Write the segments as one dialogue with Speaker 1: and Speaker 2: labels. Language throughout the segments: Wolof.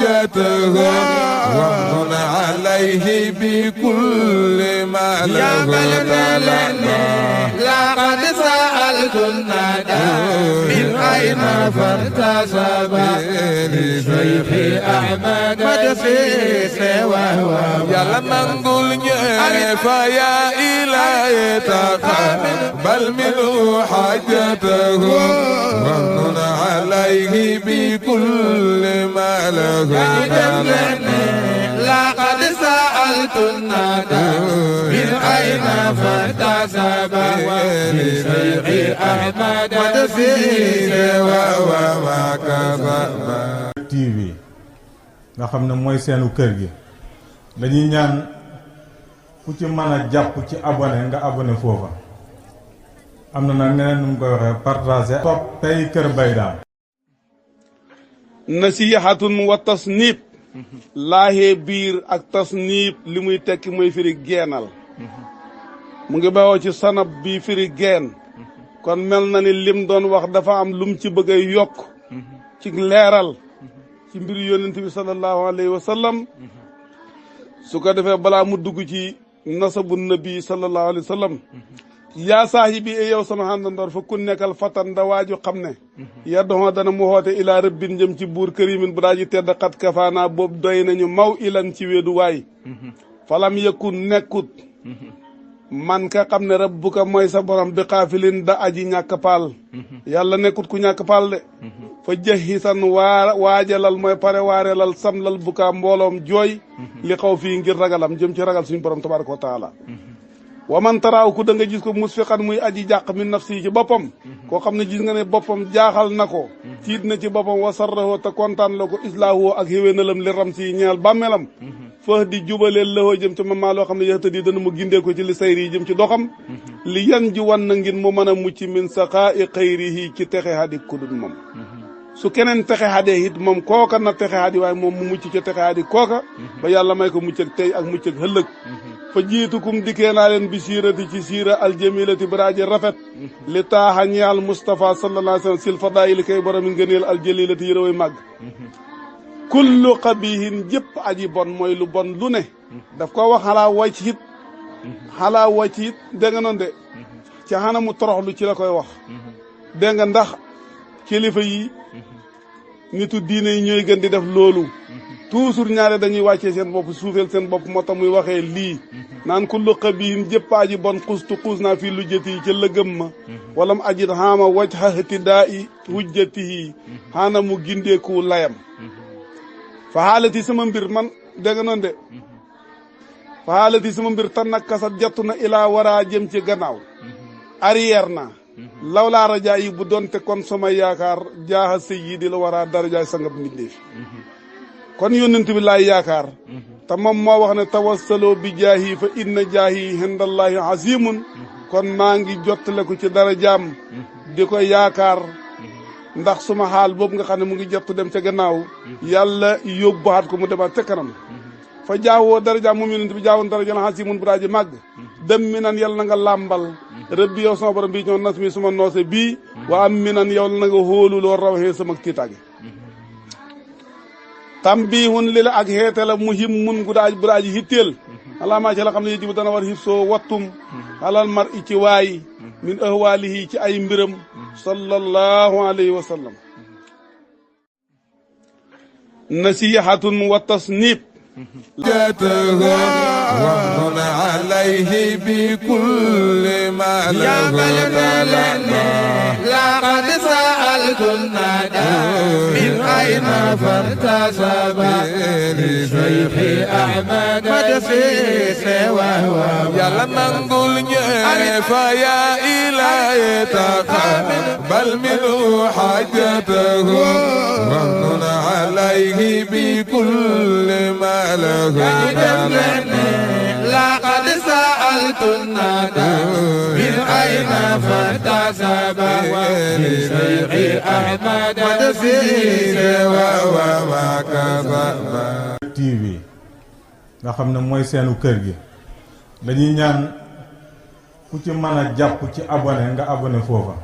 Speaker 1: حاجته ومن عليه بكل ما له
Speaker 2: لقد سألت الندى من أين فارتسب لشيخ أحمد مدسيس وهو
Speaker 1: يلا نقول فيا إلهي تقبل منه حاجته ومن عليه بكل ما له
Speaker 2: لقد سألت الندى من أين فارتسب لشيخ أحمد مدسيس وهو
Speaker 3: TV nga xam ne mooy seenu kër gi dañuy ñaan ku ci mën a jàpp ci abonné nga abonné foofa am na nag neneen nu mu koy waxee partager toppay Kër Mbaye Dame
Speaker 4: nasihatun wa tasnib laahee biir ak tasnib li muy tekki mooy firi geenal mu ngi bawoo ci sanab bi firi geen kon mel na ni lim doon wax dafa am lum ci bëgg a yokk ci leeral ci mbiru yonent bi sallallahu alayhi wa sallam su ko defee balaa mu dugg ci nasabu nabi sallallahu alayhi wa sallam yaa saahibi e yow sama àndandoor fa ku nekkal fatan da waaju xam ne yaddoxoo dana mu xoote ilaa rëbbin jëm ci buur kërimin bu daa ji tedd xat kafaana boobu doy nañu maw ilan ci wéedu waay falam yëkkun nekkut man ka xam ne rabbuka mooy sa borom bi xaafilin da aji ñàkk paal yàlla nekkut ku ñàkk paal de fa jahisan waajalal mooy pare waarelal samlal buka mbooloom jooy li xaw fii ngir ragalam jëm ci ragal suñu borom tabaraka wa taala wa man taraaw ku da nga gis ko musfiqan muy aji jàq min nafsi ci boppam koo xam ne gis nga ne boppam jaaxal na ko tiit na ci boppam wa sarrahu te kontaan la ko islaahu ak xéwénalam li ram si ñeel bàmmeelam fëx di jubaleel lawoo jëm ci mamaa loo xam ne yëxta di dana mu gindee ko ci li sayri yi jëm ci doxam li yan ji wan na ngir mu mën a mucc min saqaa'i xayrihi ci texe hadi kudut moom su keneen texe hadee it moom kooka na texe hadi waaye moom mu mucc ci texe hadi kooka ba yàlla may ko mucc ak tey ak mucc ak hëllëg fa jiitukum dikkee naa leen bi siirati ci siira aljamilati baraaji rafet li taaxa ñaal Mustafa sallallahu alayhi wa sallam sil fadaayili kay boromi ngëneel aljalilati yërëway màgg kullu qabihin jëpp aji bon mooy lu bon lu ne daf ko wax xalaa wàcc it xalaa wàcc it dégg nga noonu de ci xanamu toroxlu ci la koy wax dégg nga ndax kilifa yi nitu diine yi ñooy gën di def loolu toujours ñaare dañuy wàccee seen bopp suufeel seen bopp moo tax muy waxee lii naan kullu qabihin jëpp aji bon xustu xuus naa fii lu jëti yi ca lëgëm ma wala mu ajit xaama waj xaxati daa i hujjatihi xaana mu gindeeku layam fa xaalati sama mbir man dégg nga noonu de fa xaalati sama mbir tan nag kasat jattu na ilaa waraa jëm ci gannaaw arrière na lawlaa rajaa yi bu doonte kon sama yaakaar jaaxa sayyidi la waraa darajaay sangab mbindeef kon yónnent bi laay yaakaar te moom moo wax ne tawassaloo bi jaahi fa inna jaahi hindallahi azimun kon maa ngi jottale ko ci darajaam di ko yaakaar ndax suma xaal boobu nga xam ne mu ngi jottu dem ca gannaaw yàlla yóbbuwaat ko mu demaat ca kanam fa jaawoo darajaam moom yónnent bi jaawoon darajaam azimun bu daa ji màgg dem mi nan yàlla na nga làmbal rëbbi yow sama borom bii ñoo nas mi suma noose bii wa am mi nan yow na nga hóolu loo rawxee sama tiitaange tambihun li la ak xeete la muhimmun bu daa ji hitteel alaamaa ci la xam ne yëjibu dana war hif soo wattum alal mar i ci waay min ahwaalihi ci ay mbiram sallallahu alayhi wa sallam nasihatun wa tasnib
Speaker 1: ومن عليه بكل ما له
Speaker 2: لقد سألت الندى من أين فارتسب لشيخ أحمد مدسيس وهو
Speaker 1: يلا نقول فيا إلهي تقبل منه حاجته ومن عليه بكل ما له
Speaker 2: لقد سألت الندى من أين فارتسب لشيخ أحمد مدسيس وهو
Speaker 3: TV nga xam ne mooy seenu kër gi dañuy ñaan ku ci mën a jàpp ci abonné nga abonné foofa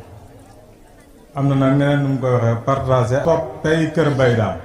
Speaker 3: am na nag neneen nu mu koy waxee partager toppay Kër Mbaye Dame